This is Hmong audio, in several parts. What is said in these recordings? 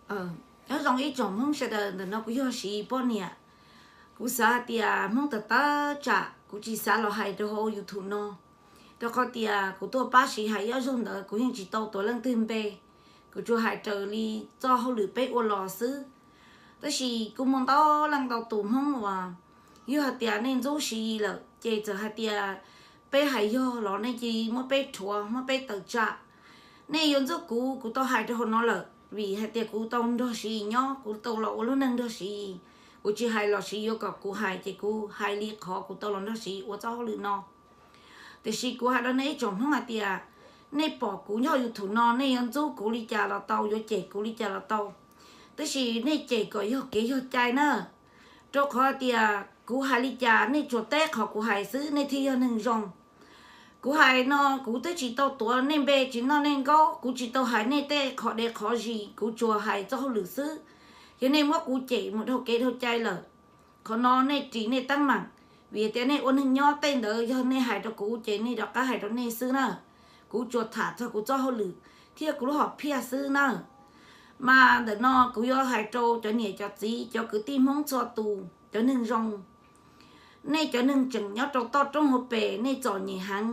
Nyob zoo ib tsoom Hmoob sawv daws, ntawm no kuv yog Siv poj niam. Kuv xav hais tias Hmoob tawm tawm tsam kuv tsis xav los hais rau hauv YouTube no, rau qhov tias kuv tuaj pab Siv hais ib zaug ntawd kuv yeej tsis tau tuav leej twg npe, kuv tsuas hais raws li txoj hauj lwm peb ua los xwb. Tab sis kuj muaj ntau leej ntau tus Hmoob uas yog hais tias nej ntxub Siv lawm ces txawm hais tias peb hais yog los nej cia li muab peb rhuav muab peb tawm tsam. Nej yuav ntxub kuv, kuv tau hais rau hauv no lawm, vim hais tias kuv tau nrog Siv nyob, kuv tau los ua lub neej nrog Siv. Kuv tsis hais los Siv yuav kom kuv hais, ces kuv hais li qhov kuv tau los nrog Siv ua txoj hauj lwm no. Tiam sis kuv hais rau nej ib tsoom Hmoob hais tias nej pom kuv nyob YouTube no, nej yuav ntxub kuv li cas los tau, yuav cem kuv li cas los tau, tab sis nej cem kom yog kev yog cai na. Rau qhov tias kuv hais li cas nej tsuas teb qhov kuv hais xwb nej thiaj yog neeg zoo. Kuv hais no kuv twb tsis tau tuav nej npe tsis noj nej nkaub, kuv tsis tau hais nej tej qhov dev qhov zis, kuv tsuas hais txoj hauj lwm xwb. Yog nej muab kuv cem mus dhau kev dhau cai lawm, qhov no nej ris nej teeb meem, vim tias nej ua neeg nyob tej ntawd yog nej hais rau kuv ces nej rov qab hais rau nej xwb na. Kuv tsuas tham txog kuv txoj hauj lwm thiab kuv lub hom phiaj xwb na. Mas ntawm no kuv yuav hais rau cov niam cov txiv, cov kwv tij Hmoob txhua tus, cov neeg zoo. Nej cov neeg tseem nyob rau toj roob hauv pes nej txom nyem heev.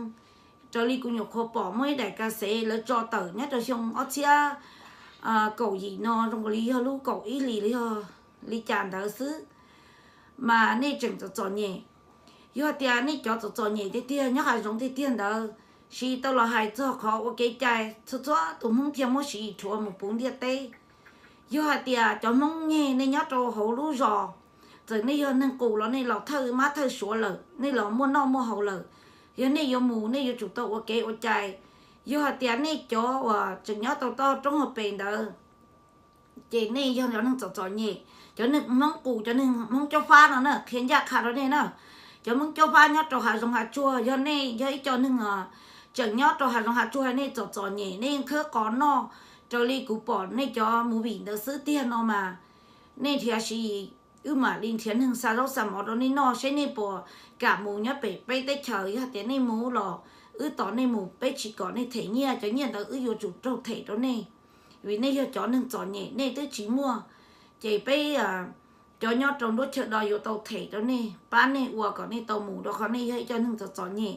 Raws li kuv nyuam qhuav pom muaj ib daim kas xev lawv tso tawm nyob rau xyoo ob txhiab kaum yim no, zoo li yog lub kaum ib hlis los yog li cas ntawd xwb, mas nej tseem txom txom nyem. Yog tias nej cov txom txom nyem tiag tiag nyob hav zoov tiag tiag ntawd, Siv tau los hais txog qhov ua kev cai, txhua txhua tus Hmoob thiaj muab Siv rhuav mus puv ntiaj teb. Yog hais tias cov Hmoob nyeg nej nyob rau hauv lub zos, txawm nej yog neeg qus los nej los thawj mab thawj suav lawm, nej los muaj noj muaj haus lawm, yog nej yuav mus nej yuav tsum tau ua kev ua cai. Yog hais tias nej cov uas tseem nyob tau toj roob hauv pes ntawd, ces nej yog cov neeg txom txom nyem. Cov neeg Hmoob qus, cov neeg Hmoob caub fab no na, qhia ncaj qha rau nej na. Cov Hmoob caub fab nyob rau hav zoov hav tsuag, yog nej yog ib co neeg tseem nyob rau hav zoov hav tsuag, nej txom txom nyem, nej yeej khawb qos noj raws li kuv pom nej cov movie ntawd xwb tiag no mas, nej nrhiav Siv, wb mam li nrhiav neeg xa zaub xa mov rau nej noj seb nej puas kam mus nyob pem peb teb chaws. Yog tias nej mus los wb tos nej mus, peb tsis kom nej them nyiaj, cov nyiaj ntawd wb yuav tsum raug them rau nej, vim nej yog cov neeg txom nyem nej twb tsis muaj, ces peb cov nyob rau nruab chaw do yuav tau them rau nej, pab nej ua kom nej tau mus, rau qhov nej yog ib co neeg txom txom nyem.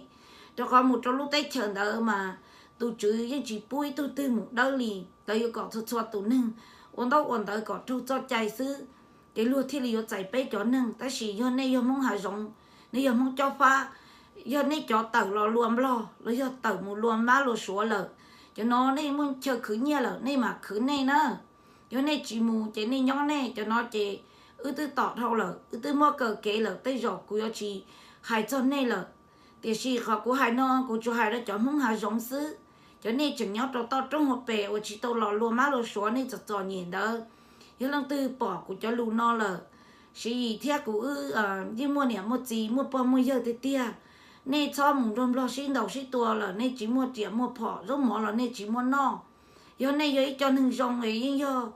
Rau qhov mus rau lub teb chaws ntawd mas tus tswv yeej tsis pub ib tug twg mus dawb li, lawv yuav kom txhua txhua tus neeg ua ntaub ua ntawv kom raug txoj cai xwb, ces luag thiaj li yuav txais peb cov neeg. Tab sis yog nej yog Hmoob hav zoov, nej yog Hmoob caub fab, yog nej cov tawm los lua Nplog los yog tawm mus lua mab lua suav lawm, cov no nej muaj chaw khwv nyiaj lawm nej mam khwv nej na. Yog nej tsis mus ces nej nyob nej, cov no ces wb twb tom dhau lawm, wb twb muab kaw kev lawm, tej zaum kuv yuav tsis hais txog nej lawm. Tiam sis qhov kuv hais no kuv tsuas hais rau cov Hmoob hav zoov xwb. Cov nej tseem nyob rau toj roob hauv pes uas tsis tau los lua mab lua suav, nej txom txom nyem ntawd, yog leej twg pom kuv cov lus no lawm, Siv Yis thiab kuv wb yeej muaj niam muaj txiv muaj pog muaj yawg tiag tiag. Nej txhob mus nrog Nplog sib ntaus sib tua lawm, nej tsis muaj riam muaj phom, zaub mov los nej tsis muaj noj. Yog nej yog ib co neeg zoo es yeej yog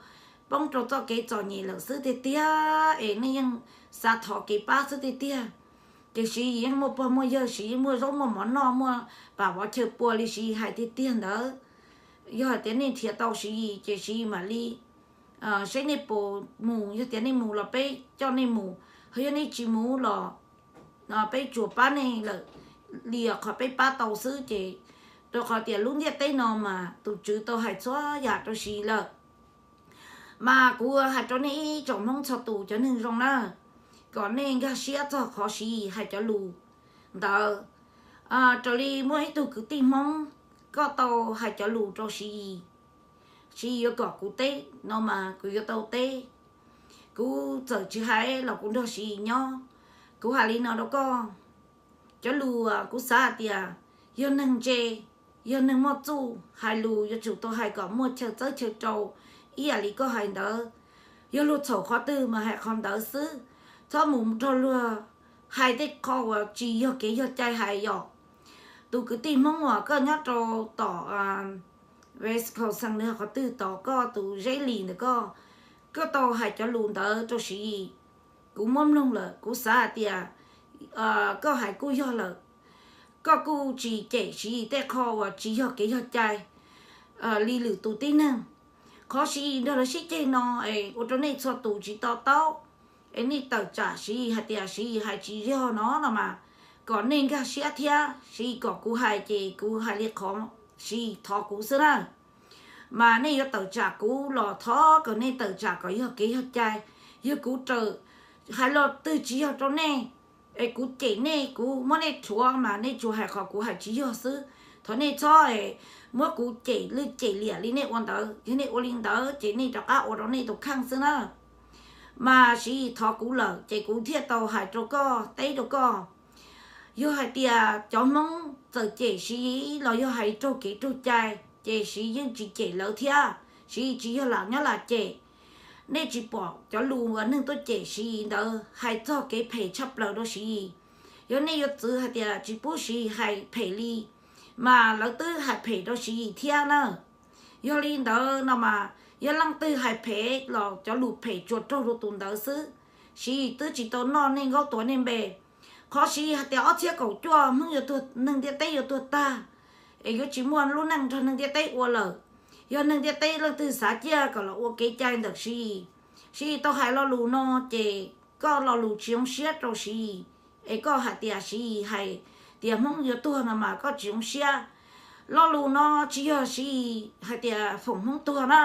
poob rau txoj kev txom nyem lawm xwb tiag tiag es nej yeej xav thov kev pab xwb tiag tiag, ces Siv Yis yeej muaj pog muaj yawg, Siv Yis yeej muaj zaub muaj mov noj, muaj pam vov chaw pua li Siv Yis hais tiag tiag ntawd. Yog hais tias nej nrhiav tau Siv Yis ces Siv Yis mam li saib nej puas mus. Yog tias nej mus los peb coj nej mus, ho yog nej tsis mus los peb tsuas pab nej lawm li qhov peb pab tau xwb. Ces rau qhov tias lub ntiaj teb no mas tus tswv tau hais txhua yam rau Siv Yis lawm. Mas kuv hais rau nej ib tsoom Hmoob txhua tus cov neeg zoo na, kom nej nkag siab txog qhov Siv Yis hais cov lus ntawd. Raws li muaj ib tug kwv tij Hmoob, koj tau hais cov lus rau Siv Yis, Siv Yis yuav kom kuv teb no mas kuv yuav tau teb. Kuv txawm tsis hais los kuv nrog Siv Yis nyob. Kuv hais li no rau koj, cov lus kuv xav hais tias yog neeg ntse, yog neeg muaj txuj, hais lus yuav tsum tau hais kom muaj chaw txawb chaw rau ib yam li koj hais ntawd. Yog luag txhaum qhov twg mas hais qhov ntawd xwb, txhob mus nrog luag hais tej qho uas tsis yog kev yog cai hais yom. Tus kwv tij Hmoob uas koj nyob rau tom West Coast, qhov twg tom koj tus Zeb Lis ntawm koj, koj tau hais cov lus ntawd rau Siv Yis. Kuv muab mloog lawm, kuv xav hais tias koj hais kuj yog lawm. Koj kuj tsis cem Siv Yis tej qho uas tsis yog kev yog cai li lwm tus tib neeg. Qhov Siv Yis nrog lawv sib ceg no es ua rau nej txhua tus tsis to taub, es nej tawm tsam Siv Yis hais tias Siv Yis hais tsis yog no no mas, kom nej nkag siab thiab Siv Yis kom kuv hais ces kuv hais li qhov Siv Yis thov kuv xwb na. Mas nej yuav tawm tsam kuv los thov kom nej tawm tsam kom yog kev yog cai. Yog kuv raws hais lo twg tsis yog rau nej, es kuv cem nej, kuv muab nej rhuav mas nej tsuas hais qhov kuv hais tsis yog xwb. Thov nej txhob muab kuv cem lwj cem liam li nej ua ntawd. Yog nej ua li ntawd ces nej rov qab ua rau nej tus kheej xwb na. Mas Siv Yis thov kuv lawm ces kuv thiaj tau hais rau koj, teb rau koj. Yog hais tias cov Hmoob txawm cem Siv Yis los yog hais raug kev raug cai, ces Siv Yis yeej tsis cem lawv thiab, Siv Yis tsis yog lam nyob lam cem. Nej tsis pom cov lus uas neeg tuaj cem Siv Yis ntawd hais txog kev phem tshaj plaws rau Siv Yis. Yog nej yuav txwv hais tias tsis pub Siv Yis hais phem li, mas lawv twb hais phem rau Siv Yis thiab na. Yog li ntawd no mas yog leej twg hais phem los cov lus phem tsuas raug rau tus ntawd xwb. Siv Yis twb tsis tau noj nej nkaub tuav nej npe. Qhov Siv Yis hais tias ob txhiab kaum cuaj Hmoob yuav tuag, neeg ntiaj teb yuav tuag tag, es yuav tsis muaj lub neej nrog neeg ntiaj teb ua lawm. Yog neeg ntiaj teb leej twg xav ciaj kom los ua kev cai ntawm Siv Yis. Siv Yis tau hais lo lus no ces koj lo lus tsis zoo siab rau Siv Yis, es koj hais tias Siv Yis hais tias Hmoob yuav tuag no mas koj tsis zoo siab. Lo lus no tsis yog Siv Yis hais tias foom Hmoob tuag na.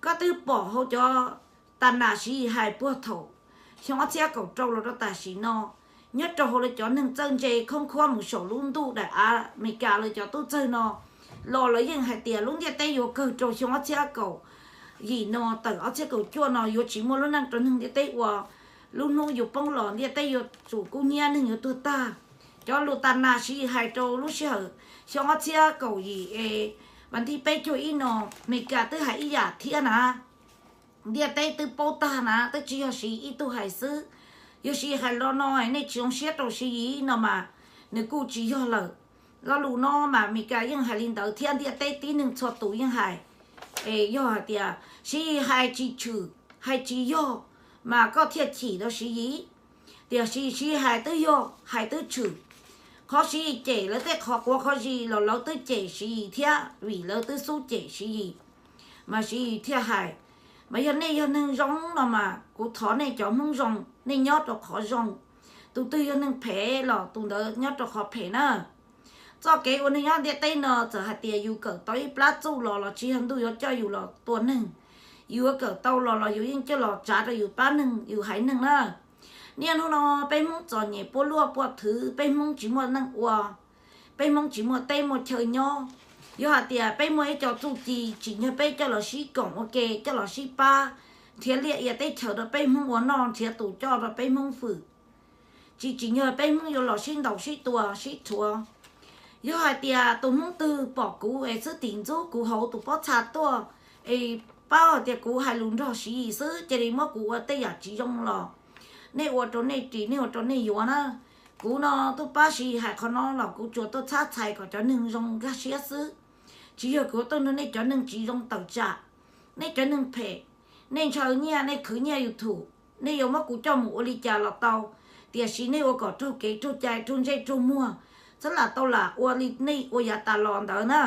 Koj twb pom hauv cov tas nas Siv Yis hais puag thaum xyoo ob txhiab kaum rau los rau tam sim no, nyob rau hauv lawv cov neeg txawj ntse khoob khuab mus saum lub ntuj daim Amelikas lawv cov tub txawg no los lawv yeej hais tias lub ntiaj teb yuav kawg rau xyoo ob txhiab kaum yim no tawm ob txhiab kaum cuaj no yuav tsis muaj lub neej rau neeg ntiaj teb ua. Lub hnub yuav poob los ntiaj teb yuav tsum kub hnyiab, neeg yuav tuag tag. Cov lus tas nas Siv Yis hais rau lub sij hawm xyoo ob txhiab kaum yim es vas thib peb caug ib no, Amelikas twb hais ib yam thiab na. Ntiaj teb twb paub tag na, twb tsis yog Siv Yis ib tug hais xwb. Yog Siv Yis hais lo no nej tsis zoo siab rau Siv Yis no mas nws kuj tsis yog lawm. Lo lus no mas Amelikas yeej hais li ntawd thiab ntiaj teb tib neeg txhua tus yeej hais. Es yog hais tias Siv Yis hais tsis tshwm, hais tsis yog, mas koj thiaj chim rau Siv Yis. Tiam sis Siv Yis hais twb yog, hais twb tshwm. Qhov Siv Yis cem lawv tej qhov quav qhov zis los lawv twb cem Siv Yis thiab vim lawv twb xub cem Siv Yis, mas Siv Yis thiaj hais. Mas yog nej yog neeg zoo no mas kuv thov nej cov Hmoob zoo, nej nyob rau qhov zoo. Tus twg yog neeg phem los tus ntawd nyob rau qhov phem na. Txoj kev ua neeg nyob ntiaj teb no txawm hais tias yus kawm tau ib plab txuj los los tsis yog ntuj yuav coj yus los tua neeg. Yus yuav kawm tau los los yus yeej coj los tsav rau yus pab neeg yus haiv neeg na. Niaj hnub no peb Hmoob txom nyem puab luaj puab thwv, peb Hmoob tsis muaj neej ua, peb Hmoob tsis muaj teb muaj chaw nyob. Yog hais tias peb muaj ib co txuj ci tsim nyog peb coj los sib koom ua ke, coj los sib pab, nrhiav liaj ia teb chaws rau peb Hmoob ua noj, nrhiav tus coj rau peb Hmoob fwm, tsis tsim nyog peb Hmoob yuav los sib ntaus sib tua sib rhuav. Yog hais tias tus Hmoob twg pom kuv es xwb tim ntxub kuv hauv tus pob txha tuaj, es paub hais tias kuv hais lus nrog Siv Yis xwb cia li muab kuv ua tej yam tsis zoo los nej ua rau nej ris, nej ua rau nej yuav na. Kuv no tuaj pab Siv Yis hais qhov no los kuv tsuas tuaj txhab txhais kom cov neeg zoo nkag siab xwb. Tsis yog kuv tuaj nrog nej cov neeg tsis zoo tawm tsam. Nej cov neeg phem, nej ntshaw nyiaj, nej khwv nyiaj YouTube, nej yuav muab kuv coj mus ua li cas los tau, tiam sis nej ua kom raug kev raug cai, raug ntsej raug muag, txhob lam tau lam ua li nej ua yav tas los ntawd na.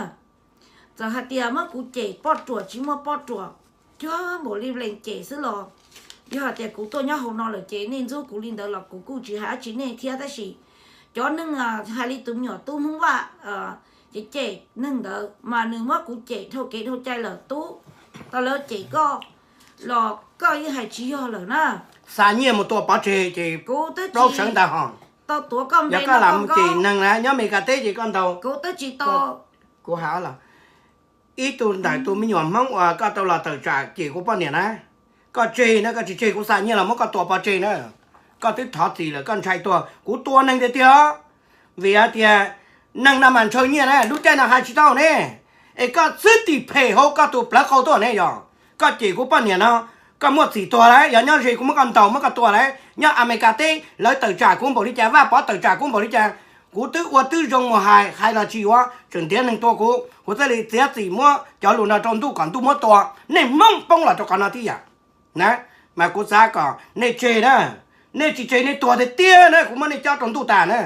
Txawm hais tias muab kuv cem poj ruam tsis muaj poj ruam, cuag npaum li lees cem xwb los, yog hais tias kuv tuaj nyob hauv no lawm ces nej ntxub kuv li ntawd los kuv kuj tsis hais dab tsi nej thiab. Tab sis cov neeg hais li tus me nyuam tub Hmoob Vaj cem cem neeg ntawd mas nws muab kuv cem dhau kev dhau cai lawm tub. Tau lawv cem koj los koj yeej hais tsis yog lawm na. Xa nyiaj mus tua pov tseg ces kuv twb plaub sawv ntag ho. Tau tuav koj npe, yog koj lam mus cem neeg na nyob Meskas teb ces koj ntaus. Kuv twb tsis tau. Kuv hais los, ib tug ntawm tus me nyuam Hmoob uas koj tau los tawm tsam cem kuv poj niam na, koj tseg na, koj tsis tseg kuv xa nyiaj los muab koj tua pov tseg na. Koj twb thov txim lawm, koj ntshai tuag, kuv tua neeg tiag tiag. Vim hais tias neeg no mas ntshaw nyiaj na, lub caij no hais tsis tau ne. Es koj xwb tim phem hauv koj tus plawv qau tuaj ne yog. Koj cem kuv poj niam no, koj muaj txim tuag lawm, yog nyob ze kuv muab koj ntaus muab koj tua lawm, nyob Amelikas teb lawv tawm tsam kuv npaum li cas, Vaj Pov tawm tsam kuv npaum li cas, kuv twb ua twb zoo mus hais, hais los tsis yuav, tseem ntiav neeg tua kuv, kuv thiaj li txiav txim muab cov lus no rau ntuj kom ntuj muab tua. Nej Hmoob poob los rau qhov no tib yam na. Mas kuv xav kom nej tseg na, nej tsis tseg nej tuag tiag tiag na, kuv muab nej cob rau ntuj tas na.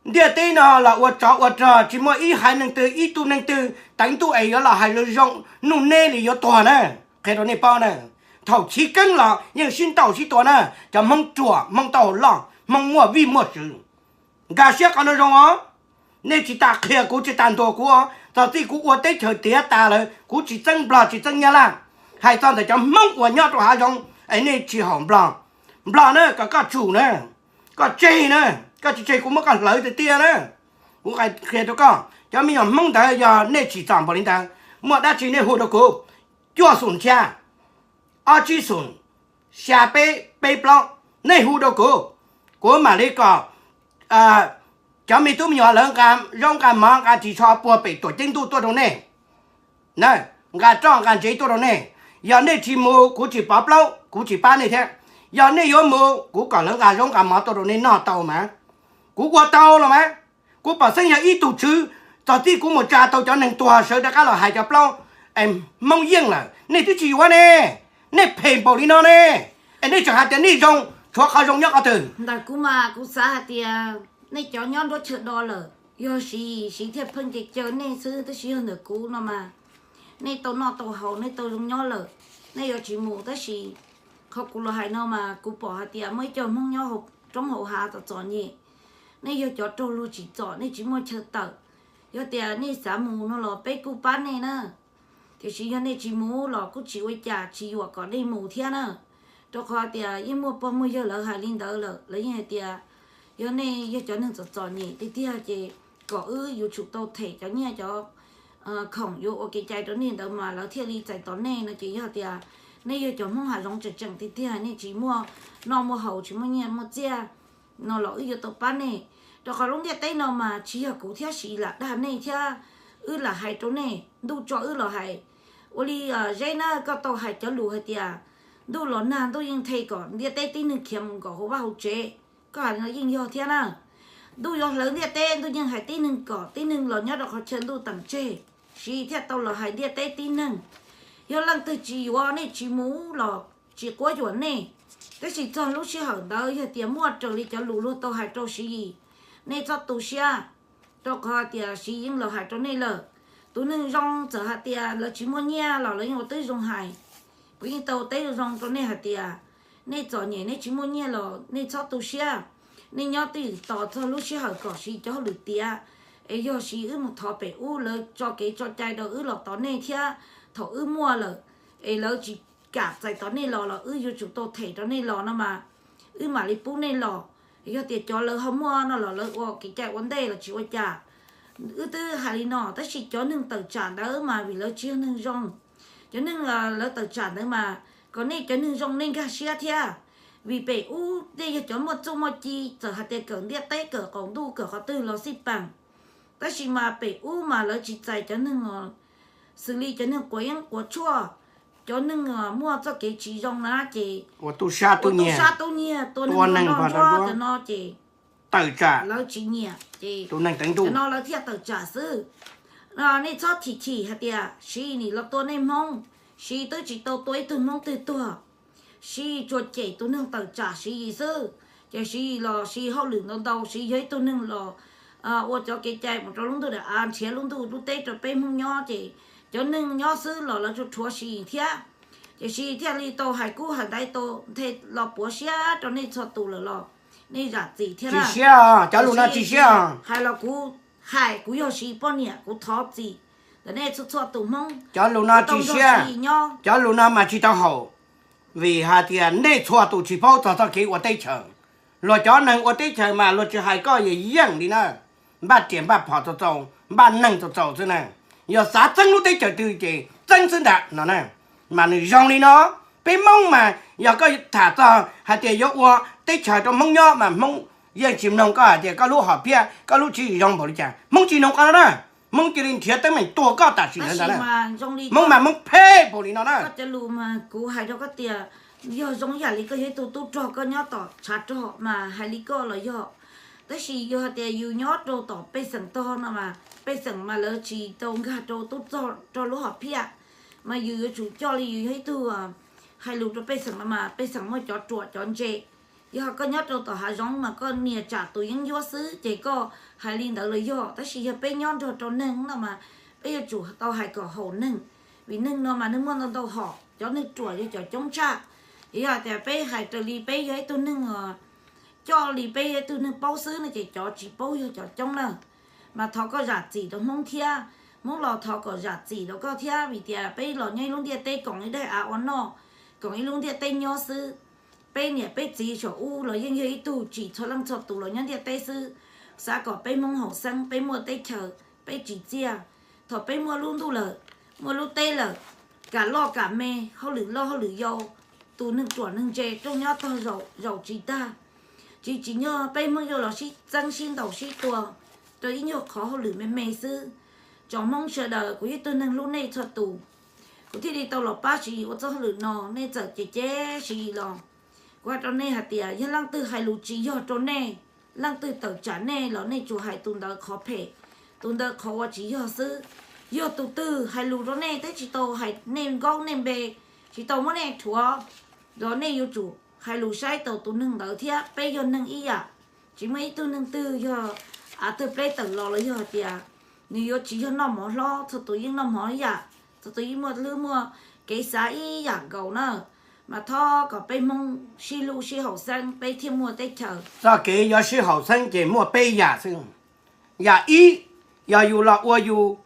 Ntiaj teb no los ua tsov ua rog, tsis muaj ib haiv neeg twg, ib tug neeg twg teev ntuj es yuav los hais zoo zoo, nuj neb li yuav tuag na. Qhia rau nej paub na, thaum chiv keeb los yeej sib ntaus sib tua na, cov Hmoob ruam, Hmoob taub hau loj, Hmoob muaj vij muaj sw. Nkag siab qhov no zoo os. Nej tsis tas qhia kuv, tsis tas ntuas kuv os. Txog txij kuv ua teb chaws tiav tas lawm, kuv tsis txeeb Nplog tsis txeeb Nyab Laj. Hais txog ntawm cov Hmoob uas nyob rau hav zoov es nej tsis haum Nplog, Nplog na kom koj tsum na, koj tseg na, koj tsis tseg kuv muab koj hlawv tiag tiag na. Kuv qhia rau koj, cov me nyuam Hmoob ntawd yog nej tsim txom npaum li ntawd, muaj dab tsi nej hu rau kuv. Cuaj xoom xya, ob tsib xoom, xya peb peb plaub, nej hu rau kuv, kuv mam li kom cov me tub me nyuam lawv nqa zaub nqa mov nqa ris tsho puag pem tuam ceeb ntuj tuaj rau nej, nqa roj nqa ntsev tuaj rau nej. Yog nej tsis mus kuv tsis pov plaub, kuv tsis pab nej thiab. Yog nej yuav mus kuv kom lawv nqa zaub nqa mov tuaj rau nej noj tau mas, kuv ua tau los mas. Kuv pom xeeb yog ib tug tswv, txog txij kuv mus tsa tau cov neeg tuag sawv rov qab los hais cov plaub es Hmoob yeej lawm, nej twb tsis yuav ne. Nej phem npaum li no ne, es nej tseem hais tias nej zoo, tshuav qhov zoo nyob qhov twg? Ntawm kuv mas kuv xav hais tias nej cov nyob nruab chaw do lawm, yog Siv, Siv thiaj pheej caw caw nej xwb, tab sis yog ntawm kuv no mas nej tau noj tau haus, nej tau zoo nyob lawm, nej yuav tsis mus, tab sis qhov kuv los hais no mas kuv pom hais tias muaj ib co Hmoob nyob roob hauv hav txom txom nyem, nej yog cov raug luag tsim txom, nej tsis muaj chaw tawm. Yog tias nej xav mus no los peb kuj pab nej na, tiam sis yog nej tsis mus los kuj tsis ua cas, tsis yuam kom nej mus thiab na. Rau qhov tias yeej muaj pog muaj yawg lawv hais li ntawd lawm, lawv yeej hais tias yog nej yog cov neeg txom txom nyem tiag tiag ces kom wb yuav tsum tau them cov nyiaj cov khoom yuav ua kev cai rau nej ntawd mas lawv thiaj li txais tos nej no. Ces yog tias nej yog cov Hmoob hav zoov tseem tseem tiag tiag, nej tsis muaj noj muaj haus, tsis muaj nyiaj muaj txiaj no los wb yuav tau pab nej. Rau qhov lub ntiaj teb no mas tsis yog kuv thiab Siv lam dag nej thiab, wb lam hais rau nej, ntuj tso wb los hais. Ua li Zeb na, koj tau hais cov lus hais tias ntuj los nag ntuj yeej nthe kom ntiaj teb tib neeg khiav mus nkaum hauv vaj hauv tsev, koj hais no yeej yog thiab na. Ntuj yuav hlawv ntiaj teb ntuj yeej hais tib neeg kom tib neeg los nyob rau qhov chaw ntuj teem tseg, Siv thiaj tau los hais ntiaj teb tib neeg. Yog leej twg tsis yuav nej tsis mus los tsis quab yuam nej, tab sis txog lub sij hawm ntawd yog tias muaj raws li cov lus luag tau hais rau Siv Yis, nej txhob tu siab, rau qhov tias Siv Yis yeej los hais rau nej lawm. Tus neeg zoo txawm hais tias lawv tsis muaj nyiaj los lawv yeej ua tib zoo hais. Kuv yeej tau teb zoo rau nej hais tias nej txom nyem nej tsis muaj nyiaj los nej txhob tu siab. Nej nyob twj ywm tos txog lub sij hawm kom Siv cov hauj lwm tiav, es yog Siv wb mus thov pem ub lawv tso kev tso cai rau wb los tos nej thiab. Thaum wb muaj lawm es lawv tsis kam txais tos nej los los wb yuav tsum tau them rau nej los no mas, wb mam li pub nej los. Yog tias cov lawv ho muaj no los lawv ua kev cai ua ntej los tsis ua cas. Wb twb hais li no tab sis cov neeg tawm tsam ntawd mas vim lawv tsis yog neeg zoo. Cov neeg lawv tawm tsam ntawd mas kom nej cov neeg zoo nej nkag siab thiab, vim pem ub nej yog cov muaj txuj muaj ci, txawm hais tias kawm ntiaj teb kawm qaum ntuj kawm qhov twg los xij peem, tab sis mas pem ub mas lawv tsis txais cov neeg xws li cov neeg quav yeeb quav tshuaj, cov neeg muaj txoj kev tsis zoo na ces ua tub sab tub nyiag, tua neeg nrog ntsuab cov no ces tawm tsam, lawv tsis nyiam ces tus neeg teev ntuj no lawv thiaj tawm tsam xwb. Nej txhob chim chim hais tias Siv Yis nim los tua nej Hmoob, Siv Yis twb tsis tau tua ib tug Hmoob twg tuag. Siv Yis tsuas cem tus neeg tawm tsam Siv Yis xwb. Ces Siv Yis los Siv Yis hauj lwm ntau ntau, Siv Yis yog ib tug neeg los ua cov kev cai mus rau lub ntuj daim av nrhiav lub ntuj lub teb rau peb Hmoob nyob ces cov neeg nyob xwb los lawv tsuas rhuav Siv Yis thiab. Ces Siv Yis thiaj li tau hais kub hais ntaiv tau nthe los puav siab rau nej txhua tus lawm los nej zam txim thiab. Tsis siab, cov lus no tsis siab. Hais los kuv hais kuv yog Siv Yis poj niam kuv thov txim ntawm nej txhua txhua tus Hmoob. Cov lus no tsis siab, cov lus no mas tsis tau haum, vim hais tias nej txhua tus tsis paub txog txoj kev ua teb chaws. Luag cov neeg ua teb chaws mas luag tsis hais koj yeej yeej li na, npaj riam npaj phom txaus txaus, npaj neeg txaus txaus xwb na. Yog xav txeeb lub teb chaws twg ces txeeb xwb ntag no na. Mas nws zoo li no, peb Hmoob mas yog koj tham txog hais tias yuav ua teb chaws rau Hmoob nyob mas Hmoob yeej tsis mloog koj hais tias koj lub hom phiaj koj lub tswv yim zoo npaum li cas, Hmoob tsis mloog qhov no na. Hmoob cia li nrhiav teeb meem tua koj tam sim ntawd ntag na. Hmoob mas Hmoob phem npaum li no na. Koj cov lus mas kuv hais rau koj tias yog zoo yam li koj yog ib tug tub rog koj nyob tom tshav rog mas hais li koj los yog, tab sis yog hais tias yus nyob rau tom pej xeem tog no mas pej xeem mas lawv tsis tau nkag rau tub rog lub hom phiaj, mas yus yuav tsum coj li yus yog ib tug hais lus rau pej xeem no mas pej xeem muaj cov ruam cov ntse. Yog koj nyob rau tom hav zoov mas koj nias tsam tus yeeb ncuab xwb ces koj hais li ntawd los yog, tab sis yog peb nyob nrog rau neeg no mas peb yuav tsum tau hais kom haum neeg, vim neeg no mas neeg muaj ntau ntau hom, cov neeg ruam yog cov coob tshaj. Yog tias peb hais raws li peb yog ib tug neeg coj li peb yog ib tug neeg paub xwb no ces cov tsis paub yog cov coob na. Mas thov koj zam txim rau Hmoob thiab, Hmoob los thov kom zam txim rau koj thiab, vim tias peb los nyob ib lub ntiaj teb koom ib daim av ua noj, koom ib lub ntiaj teb nyob xwb. Peb niam peb txiv saum ub los yeej yog ib tug tsim txhua leej txhua tus los nyob ntiaj teb xwb. Xav kom peb Hmoob haum xeeb, peb muaj teb chaws, peb tsim txiaj. Thaum peb muaj lub ntuj lawm, muaj lub teb lawm, kam loj kam me, hauj lwm loj hauj lwm yau, tus neeg ruam neeg ntse rooj nyob tog zaum tsis tag. Tsis tsim nyog peb Hmoob yuav los sib txeeb sib ntaus sib tua rau ib nyuag qhov hauj lwm me me xwb. Tsoom Hmoob sawv daws, kuv yog ib tug neeg hlub nej txhua tus, kuv thiaj li tau los pab Siv Yis ua txoj hauj lwm no. Nej txawm cem cem Siv Yis los kuv hais rau nej hais tias yog leej twg hais lus tsis yog rau nej, leej twg tawm tsam nej los nej tsuas hais tus ntawd qhov phem, tus ntawd qhov uas tsis yog xwb. Yog tus twg hais lus rau nej thiab tsis tau hais nej nkaub nej npe, tsis tau muab nej rhuav, los nej yuav tsum hais lus saib taus tus neeg ntawd thiab. Peb yog neeg ib yam, tsis muaj ib tug neeg twg yog av tawg pleb tawm los los yog hais tias nws yuav tsis yog noj mov hlob, txhua tus yeej noj mov ib yam, txhua tus yeej muaj hlwb muaj kev xav ib yam nkaus na. Mas thov kom peb Hmoob sib hlub sib haum xeeb peb thiaj muaj teb chaws. Txoj kev yuav sib haum xeeb ces muaj peb yam xwb. Yam ib, yog yus los ua yus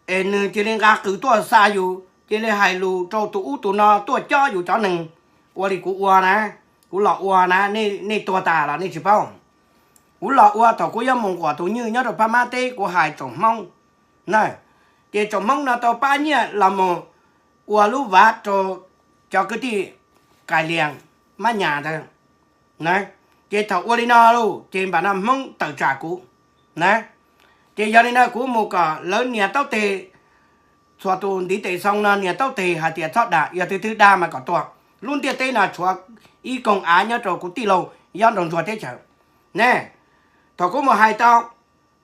es nws cia li nqa qws tuaj xa yus, cia li hais lus rau tus ub tus no tuaj cob yus cov neeg, ua li kuv ua na, kuv los ua na, nej tuag tas los nej tsis paub. Kuv los ua thaum kuv yuav mus nquam tus nywj nyob rau Phab Mab teb, kuv hais tsoom Hmoob na, ces tsoom Hmoob no tau pab nyiaj los mus ua lub vav rau cov kwv tij Kais Lias Mab Nyas ntawd na. Ces thaum ua li no lauj, ces npam no Hmoob tawm tsam kuv na. Ces yog li no kuv mus kom lawv nias taub teg, txhua tus ntiv tes xoo no nias taub teg hais tias txhob dag, yog tus twg dag mas kom tuag. Lub ntiaj teb no tshuav ib koog av nyob rau kuv tij laug Yob Nraug Ntsuag teb chaws ne. Thaum kuv mus hais tau,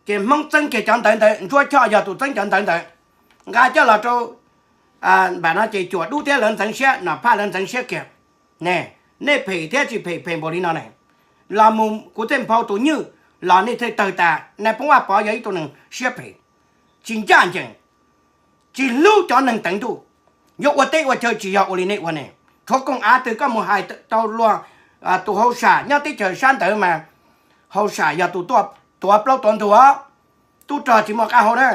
ces Hmoob txeeb kiag cov ntawv ntawd, Ntsuab Choj yog tus txeeb cov ntawv ntawd, nqa coj los rau npam no ces Cuam Dub thiab lawv ntxeev siab, Nom Phaj lawv ntxeev siab kiag ne. Nej phem thiab tsis phem, phem npaum li no ne, los mus kuv thiaj nphau tus nywj los nej thiaj tawg tas. Nais Phoo Vaj Pov yog ib tug neeg siab phem, tsis ncaj ncees, tsis hlub cov neeg teev ntuj, yuav ua teb ua chaw tsis yog ua li nej ua ne. Tshuav koog av twg koj mus hais tau luag, tus hauj sam nyob teb chaws sab ntawd mas hauj sam yog tus tuaj tuav plaub tuav ntug, tub rog tsis muaj qab hau na.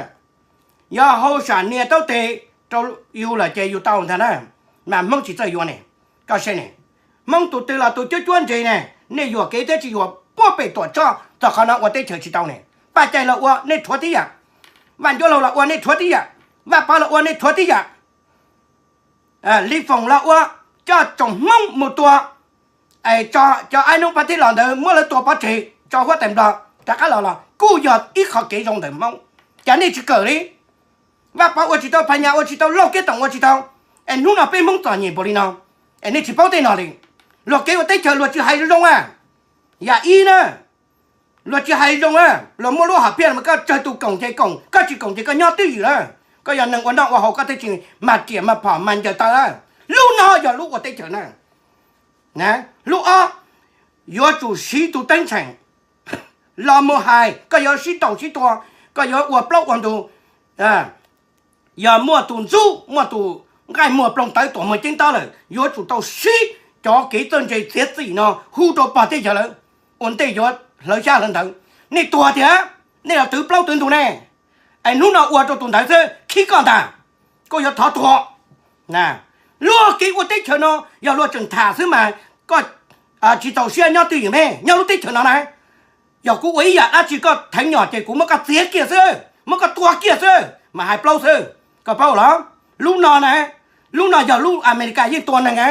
Yog hauj sam nias taub teg rau yus lawm ces yus tau ntag na, mas Hmoob tsis txawj yuav ne. Koj saib ne, Hmoob tus twg los tus cuab cuab ntse ne, nej yuam kev thiab tsis yuam puab pem Tuam Tshoj txog qhov no ua teb chaws tsis tau ne. Paj Cai los ua nej rhuav tib yam, Vaj Ncuab Laug los ua nej rhuav tib yam, Vaj Pov los ua nej rhuav tib yam. Li Foom los ua, coj tsoom Hmoob mus tua, es tso cov aib noob pab tij los ntawd muab lawv tua pov tseg tso huab tais Nplog rov qab los los kuj yog ib qho kev zoo ntawm Hmoob. Cas nej tsis kawm li? Vaj Pov ua tsis tau, Phas Nyas ua tsis tau, Lauj Kiab Toom ua tsis tau, es hnub no peb Hmoob txom nyem npaum li no, es nej tsis paub tej no li. Luag kev ua teb chaws luag tsis hais zoo a. Yam ib na, luag tsis hais zoo a, luag muaj lub hom phiaj los koj tsawg tus koom ces koom, koj tsis koom ces koj nyob twj ywm na. Koj yog neeg ua noj ua haus koj thiaj tsis mag riam mag phom mag ncaws taw a. Lub no yog lub ua teb chaws na. Lub ob, yuav tsum siv tus teeb tsheem los mus hais, koj yuav sib ntaus sib tua, koj yuav ua plaub ua ntug, yog muaj tus ntxub muaj tus nqaij muag ploog tawv tuam muag ceeb tob lawm, yuav tsum tau siv cov kev txawj ntse txiav txim no hu rau pog teb chaws lawv ua ntej yuav hlawv xyab hlawv ntawv. Nej tuag tiag, nej los twv plaub twv ntug ne, es hnub no ua rau tus ntawd xwb khib koj ntag, koj yuav thov tuag. Luag kev ua teb chaws no yog luag tseem tham xwb mas koj tsis txaus siab nyob twj ywm me nyob lub teb chaws no na. Yog kuv ua ib yam dab tsi koj theev nyom ces kuv muab koj txiav kiag xwb, muab koj tua kiag xwb mas hais plaub xwb, koj paub los? Lub no na, lub no yog lub Amelikas yeej tua neeg na.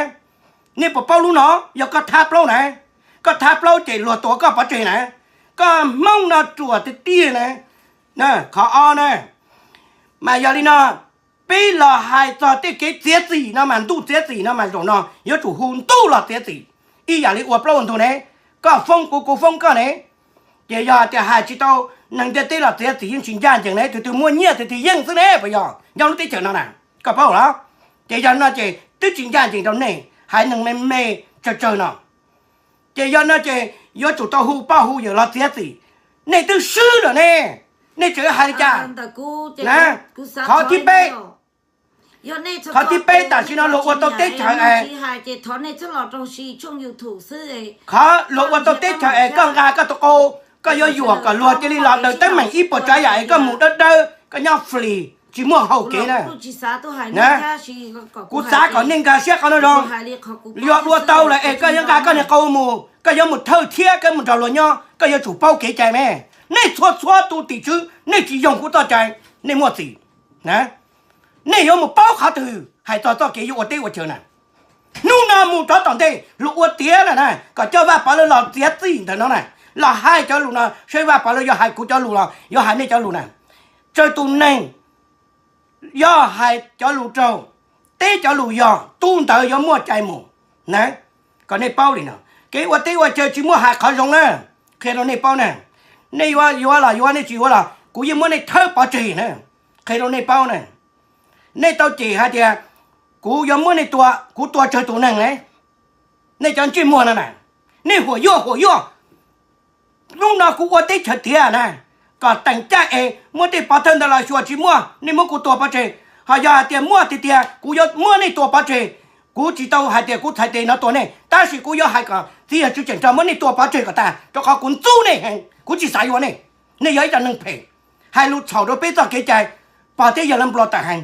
Nej puas paub lub no? Yog koj thab plaub na, koj thab plaub ces luag tua koj pov tseg na. Koj Hmoob no ruam tiag tiag na. Qhov ob na, mas yog li no, peb los hais txog tej kev txiav txim no mas ntuj txiav txim no mas zaum no yuav tsum hu ntuj los txiav txim, ib yam li ua plaub ua ntug ne, koj foob kuv kuv foob koj ne. Ces yog tias hais tsis tau, neeg ntiaj teb los txiav txim yeej tsis ncaj ncees ne, tus twg muaj nyiaj tus twg yeej xwb ne, puas yog? Nyob lub teb chaws no na, koj paub los? Ces yog no ces twb tsis ncaj ncees rau nej haiv neeg me me tsawg tsawg no. Ces yog no ces yuav tsum tau hu poj hu yawm los txiav txim. Nej twb swb lawm ne, Nej tseem hais li cas? Qhov thib peb, qhov thib peb tam sim no luag ua tau teb chaws es, qhov luag ua tau teb chaws es koj nqa koj tus qau, koj yuav yuam kom luag cia li los daws teeb meem ib puas tsav yam es koj mus dawb dawb koj nyob free tsis muaj hau kev na. Kuv xav kom nej nkag siab qhov no zoo. Luag ua tau lawm es koj yuav nqa koj niag qau mus, koj yuav mus thawj thiab koj mus nrog luag nyob, koj yuav tsum paub kev cai me. Nej txhua txhua tus tim tswv nej tsis yoog kuv txoj cai, nej muaj txim. Nej yuav mus paub qhov twg hais txog txoj kev yuav ua teb ua chaw na. Hnub no mus rov tom ntej luag ua tiav lawm na, kom coj Vaj Pov lawv los txiav txim ntawm no na, los hais cov lus no seb Vaj Pov lawv yuav hais kuv cov lus los yuav hais nej cov lus na. Tsawg tus neeg yog hais cov lus raug, teb cov lus yog, tus ntawd yuav muaj cai mus na. Kom nej paub li no, kev ua teb ua chaw tsis muaj hais qhov zoo na. Qhia rau nej paub na, nej yuav yuav los yuav, nej tsis yuav los kuv yeej muab nej thawb pov tseg na. Qhia rau nej paub na, nej tau cem hais tias kuv yuav muab nej tua, kuv tua tsawg tus neeg ne. Nej cov ntsej muag no na, nej huam yuaj huam yuaj. Hnub no kuv ua teb chaws tiav na, kom teem caij es muab tej pov thawj ntawd los xyuas tsis muaj nej muab kuv tua pov tseg. Ho yog hais tias muaj tiag tiag kuv yuav muab nej tua pov tseg. Kuv tsis tau hais tias kuv txhais tes no tua nej, tab sis kuv yuav hais kom txiv yawg Tswv Tseem Rog muab nej tua pov tseg kom tag, rau qhov kuv ntxub nej heev, kuv tsis xav yuav nej. Nej yog ib co neeg phem, hais lus txhaum rau peb txoj kev cai, pog thiab yawg lawv nplua tawm heev.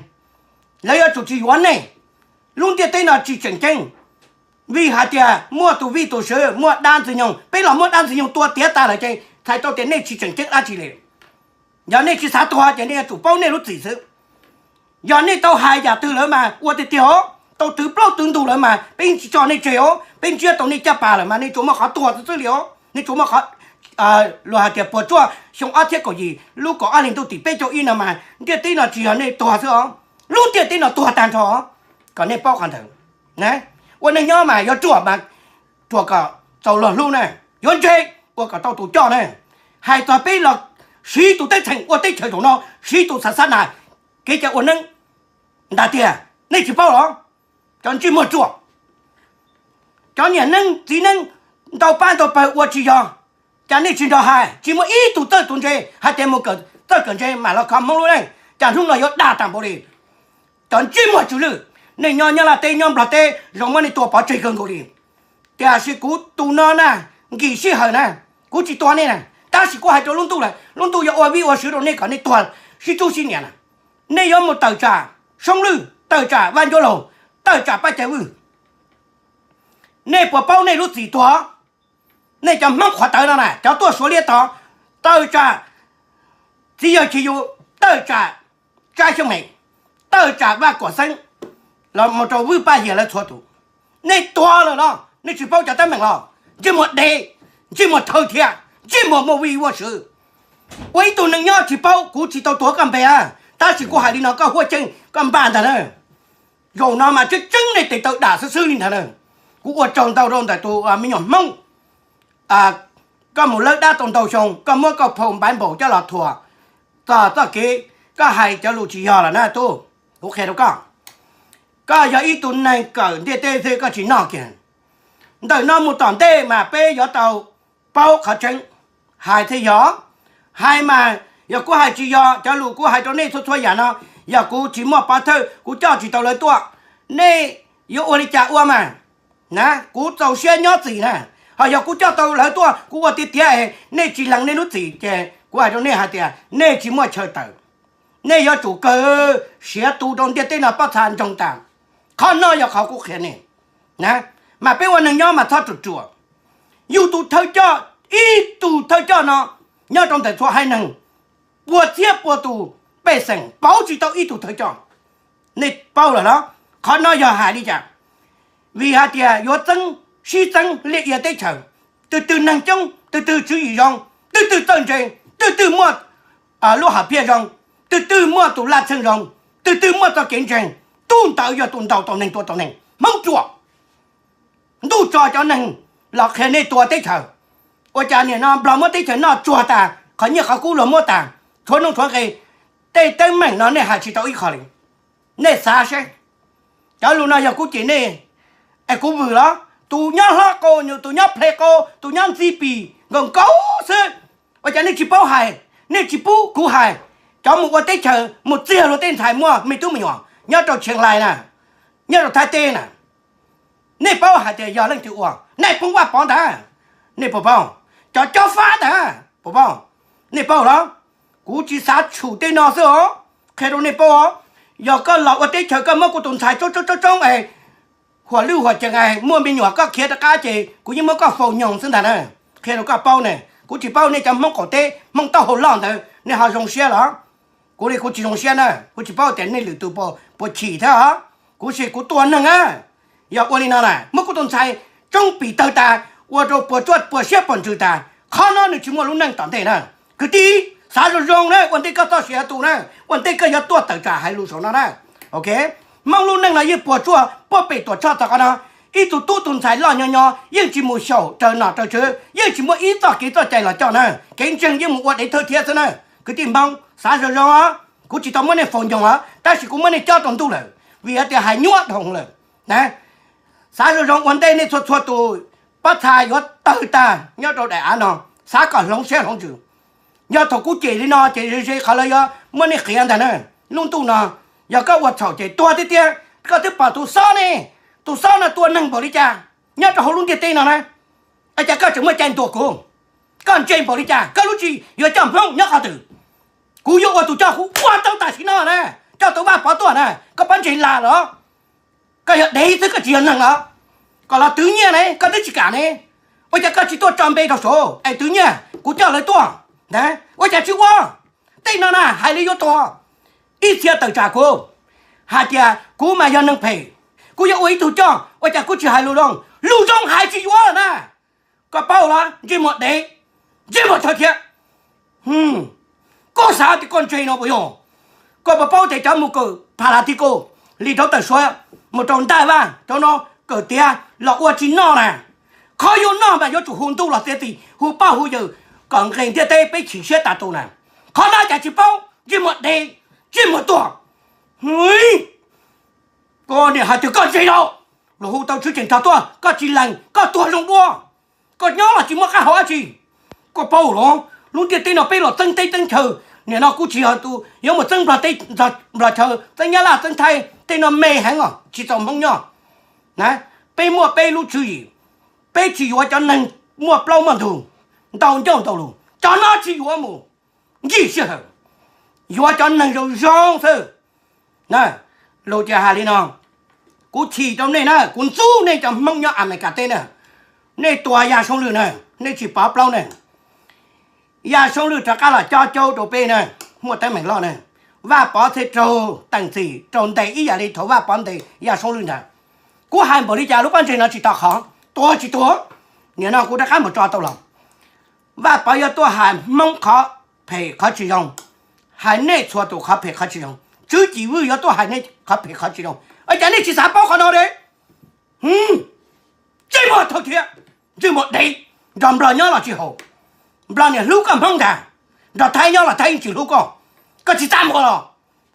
Lawv yuav tsum tsis yuav nej. Lub ntiaj teb no tsis tseem ceeb, vim hais tias muaj tus vij tus sw, muaj dab ntxwg nyoog, peb los muab dab ntxwg nyoog tua tiav tas lawm ces txhais tau tias nej tsis tseem ceeb dab tsi li. Yog nej tsis xav tuag ces nej yuav tsum paub nej lub txim xwb. Yog nej tau hais yam twg lawm mas ua tiag tiag os, tau twv plaub twv ntug lawm mas peb tsis tso nej tseg os, peb ntsiab tau nej caj pas lawm mas nej tsuas muaj qhov tuag xwb xwb li os. Nej tsuas muaj qhov, luag hais tias puas tsuaj xyoo ob txhiab kaum yim lub kaum ob hlis ntuj tim peb caug ib no mas ntiaj teb no tsis yog nej tuag xwb os, lub ntiaj teb no tuag tag nrho os. Kom nej paub qhov ntawd. Ua neeg nyob mas yuav ruam mas ruam kom txaus luag hlub na, yuav ntse ua kom tau tus coj na. Hais txog peb los siv tus teb txheem ua teb chaws zaum no, siv tus xav xab nas, kev cai ua neeb ntag tiag, nej tsis paub los? Cov ntsej muag ruam, cov niam neeb txiv neeb ntau pab ntau pawg ua tsis yog, cas nej tsis nrog hais? Tsis muaj ib tug txawj tus ntse hais tias mus kawm txawj kawm ntse mam los kho Hmoob lub neej, cas hnub no yuav dag tag npaum li. Cov ntsej muag tsw lwj, nej nyob Nyab Laj teb nyob Nplog teb zoo muab nej tua pov tseg kawg nkaus li. Tiam sis kuv tus no na, nkim sij hawm na, kuv tsis tua nej na, tab sis kuv hais rau lub ntuj lawm, lub ntuj yuav ua vij ua sw rau nej kom nej tuag sib tsub sib niam na. Nej yuav mus tawm tsam Soob Lwj, tawm tsam Vaj Ncuab Laug, tawm tsam Paj Cai Vwj. Nej puas paub nej lub txim tuag? Nej cov Hmoob qhuav tawv no na, cov tuaj Suav liab tod, tawm tsam txiv yawg Chis Yus, tawm tsam Tsab Xyooj Hem, tawm tsam Vaj Kuam Xeeb, los mus rau Vwj Paj Hias lawv txhua tus. Nej tuag lawm los nej tsis paub cov teeb meem los? Ntsej muag dev, ntsej muag thawj thiab ntsej muag muaj vij muaj sw. Ua ib tug neeg nyob tsis paub, kuv tsis tau tuav koj npe, tab sis kuv hais li no koj huaj cheej koj npaj ntag na. Zaum no mas tseeb tseeb nej tes taw dam xwb xwb li ntag na. Kuv ua tsaug ntau rau ntawm tus me nyuam Hmoob. Koj mus lawb dab tau ntau xyoo, koj muab koj phau npaiv npaum coj los thuam txog txoj kev, koj hais cov lus tsis yog lawm na tub. Kuv qhia rau koj, koj yog ib tug neeg kawm ntiaj teb xwb koj tsis noj kiag. Ntawm no mus tom ntej mas peb yuav tau paub qhov tseeb. Hais thiaj yog, hais mas yog kuv hais tsis yog, cov lus kuv hais rau nej txhua txhua yam no, yog kuv tsis muaj pov thawj kuv coj tsis tau lawv tuaj, nej yuav ua li cas ua mas. Na, kuv txaus siab nyob txim na. Ho yog kuv coj tau lawv tuaj kuv ua tiav tiav es nej tsis lees nej lub txim ces kuv hais rau nej hais tias nej tsis muaj chaw tawm. Nej yuav tsum kawg siav tu rau ntiaj teb no pob txha ntsoog tas. Qhov no yog qhov kuv qhia nej. Mas peb ua neeg nyob mas txhob ruam ruam. Yus tus thawj coj, ib tug thawj coj no nyob rau ntawm txhua haiv neeg, pua txhiab pua tus pej xeem pauv tsis tau ib tug thawj coj. Nej paub lawm los? Qhov no yog hais li cas? Vim hais tias yuav txeeb, sib txeeb liaj ia teb chaws, twg twg neeg coob, twg twg tswv yim zoo, twg twg txawj ntse, twg twg muaj lub hom phiaj zoo, twg twg muaj tus laj txheej zoo, twg twg muaj txoj kev ntseeg, tus ntawd yog tus ntaus tau neeg tua tau neeg. Hmoob ruam, ntuj tso cov neeg los qhia nej tua teb chaws. Ua cas nim no Nplog muab teb chaws noj tsuag tas, qhov nyiaj qhov kub luag muab tas, tshuav noog tshuav nqe, tej teeb meem no nej hais tsis tau ib qho li. Nej xav seb, cov lus no yog kuv cem nej es kuv vwm los? Tus nyob hlob qau, tus nyob ple qau, tus nyob ntxi pis nkaus nkaus xwb, ua cas nej tsis paub hais? Nej tsis pub kuv hais, cov mus ua teb chaws mus txiag luag tej ntxhais muaj me tub me nyuam nyob rau Tsheej Lais na, nyob rau Thaib teb na, nej paub hais tias yog leej twg ua, Nais Phoo Vaj Pov ntag, nej puas paub? Cov cob fab ntag, puas paub? Nej paub los? Kuv tsis xav tshum tej no xwb os, qhia rau nej paub os. Yog koj los ua teb chaws koj muab kuv tus ntxhais tsoob tsoob tsoob es huam lwj huam cees es muaj me nyuam koj khiav rov qab ces kuv yeej muab koj faus nyoos xwb ntag na. Qhia rau koj paub ne, kuv tsis paub nej cov Hmoob qaum teb Hmoob taub hau loj ntawd nej ho zoo siab los? Kuv li kuv tsis zoo siab na, kuv tsis paub tias nej lwm tus puas chim thiab os. Kuv sis kuv tua neeg na, yog ua li no na muab kuv tus ntxhais tsoob pim tawg tas, ua rau puas tsuaj puas siab puas ntsws tas, qhov no nws tsis muaj lub neej tom ntej na. Kwv tij, xav zoo zoo na, ua ntej koj txoj sia tu na, ua ntej koj yuav tuaj tawm tsam hais lus saum no na. Ok, Hmoob lub neej no yeej puas tsuaj puab pem tuam tshoj txog qhov no. Ib tug tub tus ntxhais loj nyob nyob yeej tsis mus xyaum raws nom raws tswv, yeej tsis muaj ib txoj kev txoj cai los coj na, kev ntseeg yeej mus ua dev thawj thiab xwb na. Kwv tij Hmoob xav zoo zoo os, kuv tsis tau muab nej faus nyoos os, tab sis kuv muab nej cob rau ntuj lawm, vim hais tias hais nyuaj dhau lawm na. Xav zoo zoo ua ntej nej txhua txhua tus pob txha yuav tawg tag nyob rau daim av no, xav kom hloov siab hloov ntsws. Yog thaum kuv cem li no ces ze ze qhov lawv yuav muab nej qiav ntag na. Lub ntuj no yog koj ua txhaum ces tuag tiag tiag. Koj twb pom tus xob ne, tus xob no tua neeg npaum li cas nyob rau hauv lub ntiaj teb no na, es cas koj tseem muaj cai ntuas kuv? Koj ntse npaum li cas, koj lub tsis yuav coj Hmoob nyob qhov twg? Kuv yuav ua tus coj, kuv ua tau tam sim no na, coj tus Vaj Pov tuaj na, koj pob ntseg lag los? Koj yog dev xwb, koj tsis yog neeg los? Kom los twv nyiaj ne koj twb tsis kam ne, ua cas koj tsis tuaj tso npe rau saud es twv nyiaj kuv coj lawv tuaj? Ua cas tsis ua? Tej no na hais li yuav tuag. Ib txhia tawm tsam kuv hais tias kuv mas yog neeg phem, kuv yuav ua ib tug coj, ua cas kuv tsis hais lus zoo? Lus zoo hais tsis yuav na. Koj paub los ntsej muag dev, ntsej muag thawj thiab. Koj xav tias koj ntse no puas yog? Koj puas paub tias cov mus kawm pha la ti ko li rau tawm suav mus rau ntaj vaj rau no kawm tiav los ua tsis noj na. Qhov yuav noj mas yuav tsum hu ntuj los txiav txim, hu poj hu yawm kom nqes ntiaj teb peb chim siab tas tus na. Qhov no cas tsis paub, ntsej muag dev, ntsej muag tuag. Koj niam hais tias koj ntse no, los hu tau tswv tseem rog tuaj koj tsis lees koj tuag zoo dua. Koj nyob los tsis muaj qab hau dab tsi. Koj paub los lub ntiaj teb no peb los txeeb teb txeeb chaw, nim no kuv tsis yog tus yuav mus txeeb nplog teb nplog chaw, txeeb nyab laj txeeb thaib, tej no me heev os tsis txaus Hmoob nyob. Peb muaj peb lub tswv yim, peb tsis yuav cov neeg muaj plaub muaj ntug, ntau ncauj ntau lus, cov no tsis yuav mus ncig sij hawm, yuav cov neeg zoo zoo xwb. Lus tias hais li no, kuv chim rau nej na, kuv ntxub nej cov Hmoob nyob Amelikas teb na, nej tua Yaj Soob Lwj na, nej tsis pov plaub ne. Yaj Soob Lwj rov qab los cob caub rau peb na, muaj teeb meem loj na. Vaj Pov thiaj raug teem txim raug ntes ib yam li thaum Vaj Pov ntes Yaj Soob Lwj ntag. Kuv hais npaum li cas lub pob ntseg no tsis to qhov, tua tsis tua. Nim no kuv rov qab mus tso tau los, Vaj Pov yuav tuaj hais Hmoob qhov phem qhov tsis zoo, hais nej txhua tus qhov phem qhov tsis zoo, Tswv Cim Vwj yuav tuaj hais nej qhov phem qhov tsis zoo. Ua cas nej tsis xav paub qhov no li? Ntsej muag thawj thiab, ntsej muag dev, nrog nplog nyob los tsis haum, nplog niam hlub koj Hmoob ntag, nrog Thaib nyob los Thaib yeej tsis hlub koj, koj tsis txaj muag los,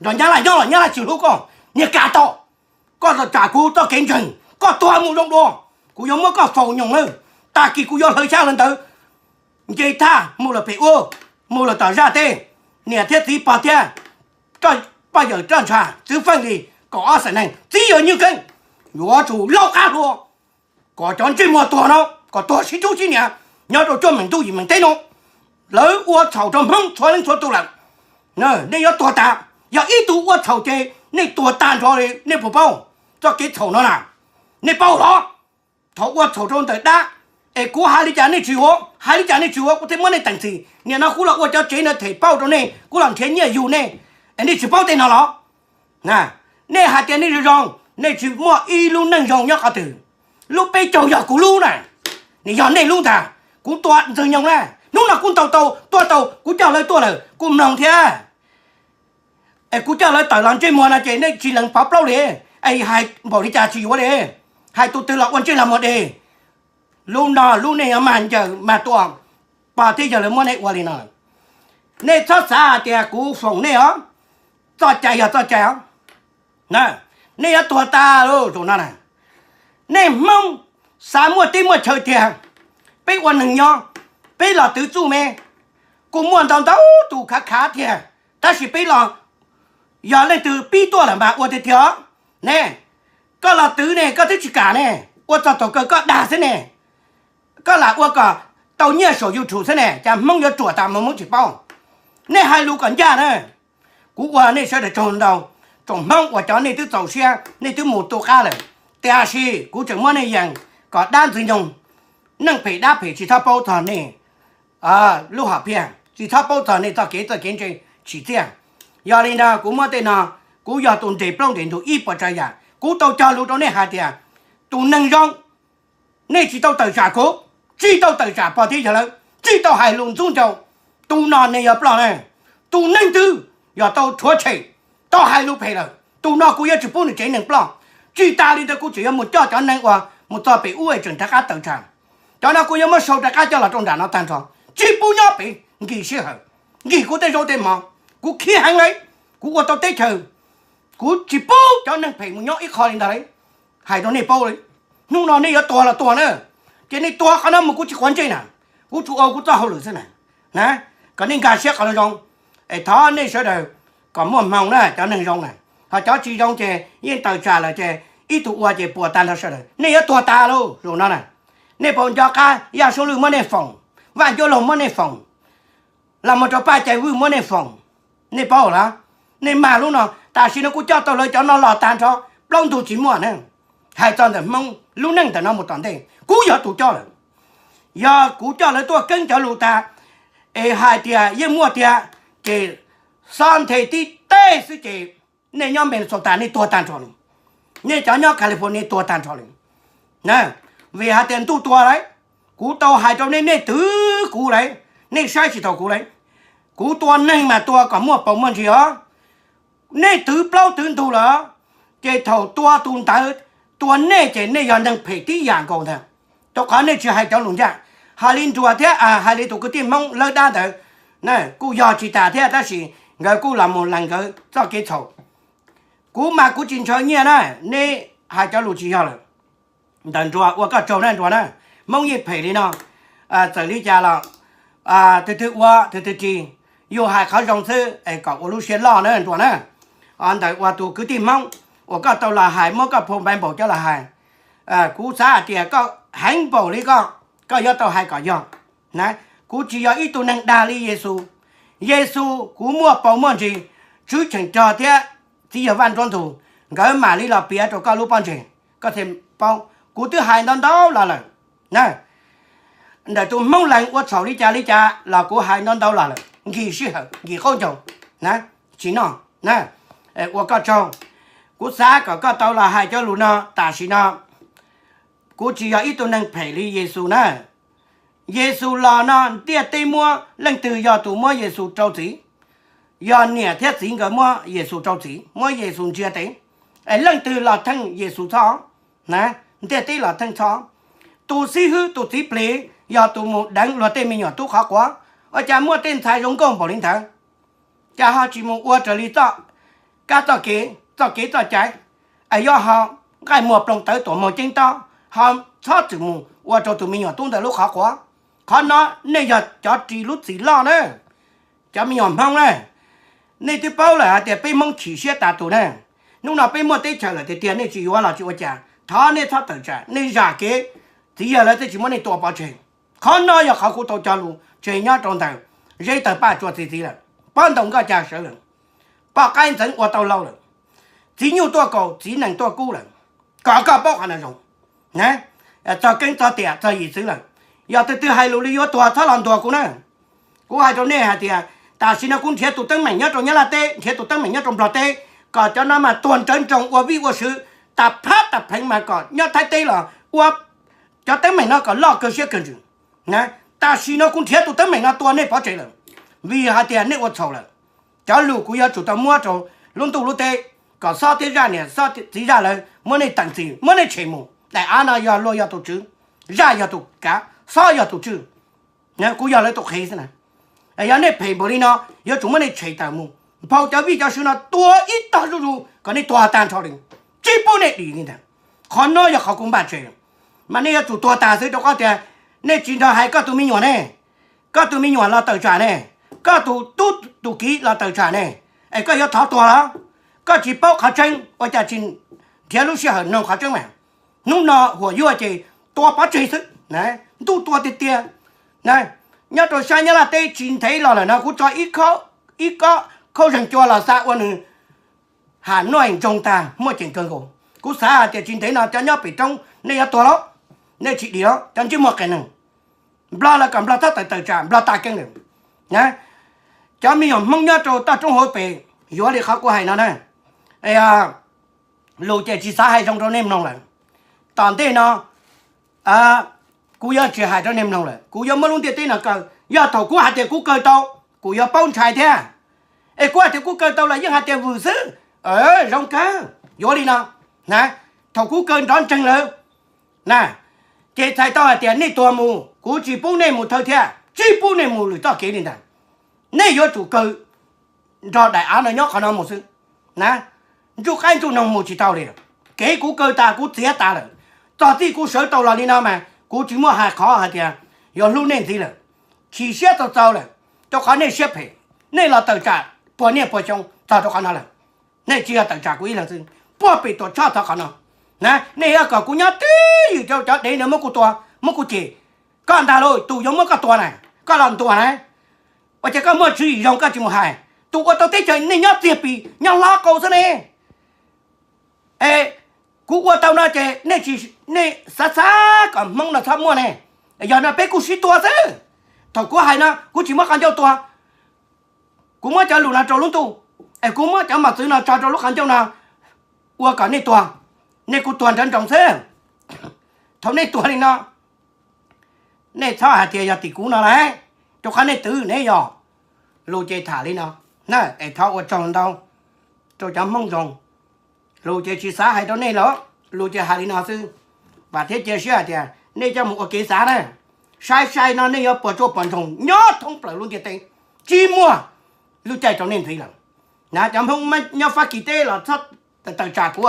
nrog nyab laj nyob los nyab laj tsis hlub koj, niag Kav Tom, koj txhob tsam kuv txoj kev ntseeg, koj tuag mus zoo dua, kuv yuav muab koj faus nyoos lawm, tag kis kuv yuav hlawv xyab hlawv ntawv, nce thaj mus lawm pem ub, mus lawm tom zaj teb, niam thiab txiv pog thiab poj yawm roj ntsha txwv feej li kaum ob xeem neeg txiv yawg Nyiaj Keeb, yuav tsum laub qab hlua, kom cov ntsej muag tuag no kom tuag sib tub sib niam nyob rau cuaj meem ntuj yim meem teb no. Lawv ua txhaum rau Hmoob txhua leej txhua tus lawm, nej yuav tuag tas. Yog ib tug ua txhaum ces nej tuag tag nrho li, nej puas paub txoj kev txhaum no na? Nej paub los? Thaum ua txhaum rau ntawm dab, es kuv hais li cas nej tsis yuav, hais li cas nej tsis yuav, kuv thiaj muab nej teem txim. Nim no kuv los ua cov tsev no them pauj rau nej, kuv los nrhiav nyiaj yug nej, es nej tsis paub tej no los? Nej hais tias nej zoo zoo, nej tsis muaj ib lub neej zoo nyob qhov twg. Lub peb caug yog kuv lub na, nws yog nej lub ntag. Kuv tua Ntxwg Nyoog na, hnub no kuv ntaus tau tua tau, kuv coj lawv tuaj lawm kuv mloog thiab. Es kuv coj lawv tawm los ntsej muag no ces nej tsis lees pov plaub li, es hais npaum li cas tsis yuav li, hais tus twg los ua ntsej los muag deg. Lub no lub nej yuav mag ncaws mag tua, pog thiab yawg lawv muab nej ua li no. Nej txhob xav hais tias kuv foom nej os, txoj cai yog txoj cai os. Nej yuav tuag tas lawm zaum no na. Nej Hmoob xav muaj teb muaj chaw tiag, peb ua neeg nyob, peb los twv txuj me, Kuj muaj ntau ntau tus khav khav tiag, tab sis peb los yog leej twg pib tuaj lawm mas ua tiag tiag os. Ne, koj los twv ne koj twb tsis kam ne, ua txog thaum kawg koj dag xwb ne. Koj lam ua kom tau nyiaj saum YouTube xwb ne, cas Hmoob yuav ruam tas mas Hmoob tsis paub. Nej hais lus kom ncaj na. Kuv ua nej sawv daws tsaug ntau, tsoom Hmoob uas cov nej twb txaus siab nej twb mus tu qab lawm, tiam sis kuv tseem muab nej yees kom dab ntxwg nyoog, neeg phem dab phem tsis txhob paub txog nej lub hom phiaj, tsis txhob paub txog nej txoj kev txoj kev ntse tsim txiaj. Yog li ntawd kuv muab tej no, kuv yog tus nres plaub nres ntug ib puas tsav yam, kuv tau cog lus rau nej hais tias tus neeg zoo nej tsis tau tawm tsam kuv, tsis tau tawm tsam pog thiab yawg lawv, tsis tau hais lus ntxub ncau, tus no nej yuav ploj na. Tus neeg twg yog tau rhuav tshem, tau hais lus phem lawm, tus no kuv yuav tsis pub nws tsev neeg ploj. Tsis tas li ntawd kuv tseem yuav mus coj cov neeg uas mus txog pem ub es tseem rov qab tawm tsam, cov no kuv yuav muab sau rov qab coj los rau nram no tag nrho, tsis pub nyob pem, nkim sij hawm, nkim kuv tej zaub tej mov, kuv khib heev li, kuv ua tau teb chaws, kuv tsis pub cov neeg phem mus nyob ib qho li ntag li. Hais rau nej paub li, hnub no nej yuav tuag los tuag na, ces nej tuag qhov no mus kuv tsis quav ntsej na, kuv tsuas ua kuv txoj hauj lwm xwb na. Na, kom nej nkag siab qhov zoo, es thov nej sawv daws kom muaj hmoo na cov neeg zoo na, ho cov tsis zoo ces yeej tawm tsam lawm ces ib tug ua ces puas tag nrho sawv daws, nej yuav tuag tas lauj zaum no na. Nej puas nco qab Yaj Suav Lwj muab nej foom, Vaj Ncuab Laug muab nej foom, los mus rau Paj Cai Vwj muab nej foom, nej paub lawm. Nej mag lub no, tam sim no kuv coj tau lawv cov no los tag nrho, plaub ntug tsis muaj na. Hais txog ntawm Hmoob lub neej ntawm no mus tom ntej kuv yog tus coj lawm. Yog kuv coj lawv tuaj keeb cov lus tas es hais tias yeej muaj tiag, ces xob nthe tib teg xwb ces nej nyob Minnesota nej tuag tag nrho li, nej cov nyob California tuag tag nrho li. Vim hais tias ntuj tua lawm, kuv tau hais rau nej, nej twv kuv lawm, nej saib tsis taus kuv lawm. Kuv tua neeg mas tua kom muaj paus muaj ntsis os. Nej twv plaub twv ntug lawm, ces thaum tua tus ntawd, tua nej ces nej yog neeg phem tib yam nkaus ntag. Rau qhov nej tsis hais cov lus ncaj, hais li Nruas thiab hais li tus kwv tij Hmoob lawb dab ntawd, kuj yog tsis tas thiab tab sis nkawd kuj los mus lees nkawd txoj kev txhaum. Kuv mas kuv tsis ntshaw nyiaj na, neb hais cov lus tsis yog lawm. Ntawm Nruas ua koj tsaug na Nruas na, Hmoob yeej phem li no, txawm li cas los twg twg ua twg twg ris, yus hais qhov zoo xwb es kom ua lub siab loj na Nruas na. Ntawm uas tus kwv tij Hmoob uas koj tau los hais muab koj phone Bible coj los hais, kuv xav hais tias koj heev npaum li koj, koj yuav tau hais kom yog. Na, kuv tsis yog ib tug neeg dag li Yexus. Yexus kuv muaj paus muaj ntsis, Tswv Cheem Rog thiab txiv yawg Vaj Nruab Ntug, nkawd mam li los piav rau koj lub pob ntseg, koj thiaj paub. Kuv twb hais ntau ntau los lawm. Ntawm tus Hmoob Lees ua txhaum li cas li cas los kuv hais ntau ntau los lawm, nkim sij hawm nkim qaub ncaug, tsis noj. Ua koj tsaug, kuv xav kom koj tau los hais cov lus no. Tam sim no kuv tsis yog ib tug neeg phem li Yexus na. Yexus los no ntiaj teb muab, leej twg yog tus muab Yexus rau txim? Yog niam thiab txiv nkawd muab Yexus rau txim, muab Yexus ntsia tes. Es leej twg los theej Yexus txhob? Ntiaj teb los theej txhob. Tus xib hwb tus txiv plig yog tus mus deev luag tej me nyuam tub qhov quav, ua cas muaj tej ntxhais zoo nkauj npaum li ntawd, cas ho tsis mus ua raws li kab txoj kev txoj kev txoj cai, es yuav ho nqaij muag ploog tawv tuam muag ceeb tob, ho txhob txwm mus ua rau tus me nyuam tub ntawd lub qhov quav. Qhov no nej yog cov ris lub txim loj na, cov me nyuam Hmoob na. Nej twb paub lawm hais tias peb Hmoob chim siab tas tus na. Hnub no peb muaj teb chaws lawm tiag tiag nej tsis yuav los tsis ua cas, thov nej txhob tawm tsam, nej zam kev, txiv yawg lawv thiaj tsis muab nej tua pov tseg. Qhov no yog qhov kuv tau cog lus tseg nyob rau ntawm Zeb Tawg Paj Tsua txiv txiv lawm, Pob Ntoo Nkauj Ca sawv lawm, Poj Qaib Ntxeev ua tau lau lawm, Txiv Nyuj tuaj kaus, Txiv Nees tuaj kub lawm, kom koj paub qhov no zoo. Txog keeb txog tiam txog yim txwv lawm, yog tus twg hais lus li yuav tuag txhob los ntuas kuv na. Kuv hais rau nej hais tias tam sim no kuv nrhiav tus teeb meem nyob rau Nyab Laj teb, nrhiav tus teeb meem nyob rau Nplog teb, kom cov no mas tuag nrawv nroos ua vij ua sw, tas plab tas pheev mas kom nyob Thaib teb los ua cov teeb meem no kom loj kawg siab kawg ntsws. Tam sim no kuv nrhiav tus teeb meem no tua nej pov tseg lawm, vim hais tias nej ua txhaum lawm. Cov lus kuv yuav tsum tau muab rau lub ntuj lub teb, kom Xob thiab Zaj niam Xob txiv Zaj lawv muab nej teem txim, muab nej tshem mus. Daim av no yog luag yog tus tswv, Zaj yog tus kav, Xob yog tus tswj, kuv yog lawv tus qhev xwb na. Yog nej phem npaum li no, yuav tsum muab nej tshem tawm mus, nphau cov vij cov sw no tua ib tog zuj zus kom nej tuag tag nrho li, tsis pub nej dim li ntag. Qhov no yog qhov kuv npaj tseg, mas nej yuav tsum tuag tas xwb rau qhov tias nej tsis nrog hais koj tus me nyuam ne, koj tus me nyuam los tawm tsam ne, Koj tus tub tus kiv los tawm tsam ne, es koj yuav thov tuag los? Koj tsis paub qhov tseeb ua cas tsis nrhiav lub sij hawm nug qhov tseeb mas? Hnub no huam yuaj ces tua pov tseg xwb, ntuj tua tiag tiag. Nyob rau sab Nyab Laj teb tsis ntev los lawm no kuv tso ib kob khaub zeeg cua los xa ua nws ha nuj ntsoog tag muaj ceem kawg nkaus. Kuv xav hais tias tsis ntev no cov nyob pem roob nej yuav tuag lauj, nej tsis dim lauj cov ntsej muag qias neeg. Nplog los kom Nplog txhob tawm tawm tsam, Nplog tas keeb lawm. Cov me nyuam Hmoob nyob rau toj roob hauv pes yuav li qhov kuv hais no na. Lus ces tsis xav hais zoo rau nej mloog lawm. Tom ntej no kuv yuav tsis hais rau nej mloog lawm, kuv yuav muab lub ntiaj teb no kaw. Yog thaum kuv hais tias kuv kaw tau, kuv yuav paub ntshai thiab. Es kuv hais tias kuv kaw tau los yeej hais tias vwm xwb. Zoo kawg, yuav li no na. Thaum kuv kaw nrov ntseeg lawm na, ces txhais tau hais tias nej tuag mus, kuv tsis pub nej mus thawj thiab tsis pub nej mus lwm txoj kev li ntag. Nej yuav tsum kaw nrog daim av no nyob qhov no mus xwb na. Ntsuj qaib ntsuj noog mus tsis tau li. Kev kuv kaw tas kuv txiav tas lawm. Txog txij kuv sawv tau los li no mas kuv tsis muaj hais qhov hais tias yuav hlub nej ntxiv lawm. Chim siab txaus txaus lawm, rau qhov nej siab phem, nej los tawm tsam puag niaj puag xyoo txog rau qhov no lawm. Nej tsis yog tawm tsam kuv ib leeg xwb, puag pem Tuam Tshoj txog qhov no na. Nej yuav kom kuv nyob twj ywm rau cov dev no muab kuv tua, muab kuv cem. Koj ntag lauj, tus yuav muab koj tua na, koj los ntuas na. Ua cas koj muaj tswv yim zoo koj tsis mus hais? Tus ua tau teb chaws nej nyob txiag pis nyob hlob qau xwb ne. Es kuv ua tau no ces nej tsis, nej xav xav kom Hmoob no txhob muaj ne. Yog no peb kuj sib tua xwb. Thaum kuv hais no kuv tsis muab qhov ncauj tua, kuv muab cov lus no rau lub ntuj, es kuv muab cov mos txwv no tso rau lub qhov ncauj no ua kom nej tuag, nej kuj tuag nrawv nroos xwb. Thaum nej tuag li no, nej txhob hais tias yog tim kuv no lauj, rau qhov nej twv ne yog. Lus ces tham li no na, es thov ua tsaug ntau rau cov Hmoob zoo. Lus ces tsis xav hais rau nej lawm, lus ces hais li no xwb. Vam thiab cia siab hais tias nej coj mus ua kev xav na. Sai sai no nej yuav puas tsuaj puas ntsoog nyob thoob plaws lub ntiaj teb, tsis muaj lub caij rau nej ntxiv lawm. Na cov Hmoob nyob Fab Kis teb los txhob tawm tsam kuv.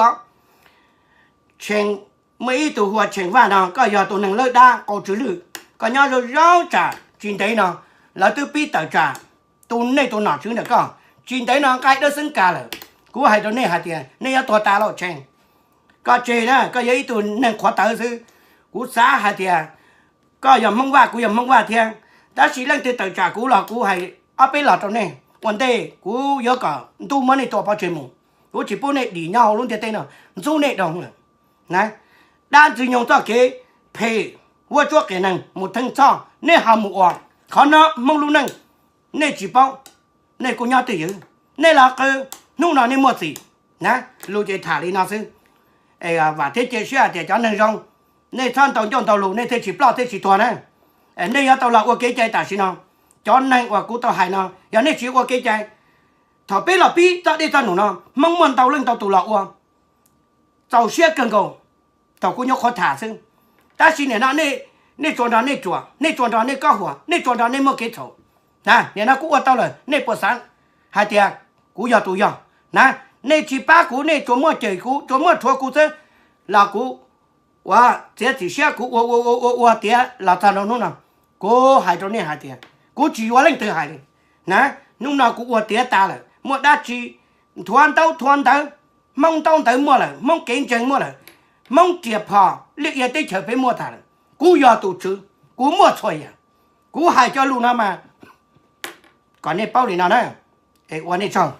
Tsheej, muaj ib tug hu ua Tsheej Vaj no, koj yog tus neeg lawb dab qau tsw lwj, koj nyob zoo zoo tsam tsis ntev no lawv twb pib tawm tsam tus, nej tus nom tswv ntawm koj. Tsis ntev no nqaij dawb xeeb kas lawm. Kuv hais rau nej hais tias nej yuav tuag tas lauj Tsheej. Koj tseg na, koj yog ib tug neeg qhuav tawv xwb. Kuv xav hais tias koj yog Hmoob Vaj, kuv yog Hmoob Vaj thiab, tab sis leej twg tawm tsam kuv los kuv hais ob peb los rau nej. Ua ntej kuv yuav kom ntuj muab nej tua pov tseg mus, kuv tsis pub nej dim nyob hauv lub ntiaj teb no, ntxub nej doog lawm. Na, dab ntxwg nyoog txoj kev phem, vuab tsuab qias neeg mus theej txhoj nej ho mus ua. Qhov no Hmoob lub neej, nej tsis paub, nej kuj nyob twj ywm, nej los qw, hnub no nej muaj txim. Na, lus ces tham li no xwb. Vam thiab cia siab hais tias cov neeg zoo, nej txhob ntau ncauj ntau lus nej thiaj tsis ploj thiaj tsis tuag na. Nej yuav tau los ua kev cai tam sim no. Cov neeg uas kuv tau hais no yog nej tsis ua kev cai, thaum peb los pib txoj dej txoj num no Hmoob muaj ntau leej ntau tus los ua, txaus siab kawg nkaus. Thaum kuv nyuam qhuav tham xwb, tab sis nim no nej tsuas nrog nej ruam, nej tsuas nrog nej kob huas, nej tsuas nrog nej muaj kev txhaum. Na, nim no kuv ua tau lawm nej puas xav hais tias kuv yog tus yog? Na, nej tsis pab kuv, nej tsuas muaj cem kuv, tsuas muaj rhuav kuv xwb, los kuv ua txiav txim siab kuv ua ua ua ua tiav los txog rau hnub no. Kuv hais rau nej hais tias kuv tsis yuav leej twg hais li. Na, hnub no kuv ua tiav tas lawm, muaj dab tsi nthuav ntaub nthuav ntawv, Hmoob ntaub ntawv muaj lawm, Hmoob kev ntseeg muaj lawm, Hmoob riam phom liaj ia teb chaws peb muaj tas lawm. Kuv yog tus tswv, kuv muaj txhua yam. Kuv hais cov lus no mas kom nej paub li no na. Es ua nej tsaug.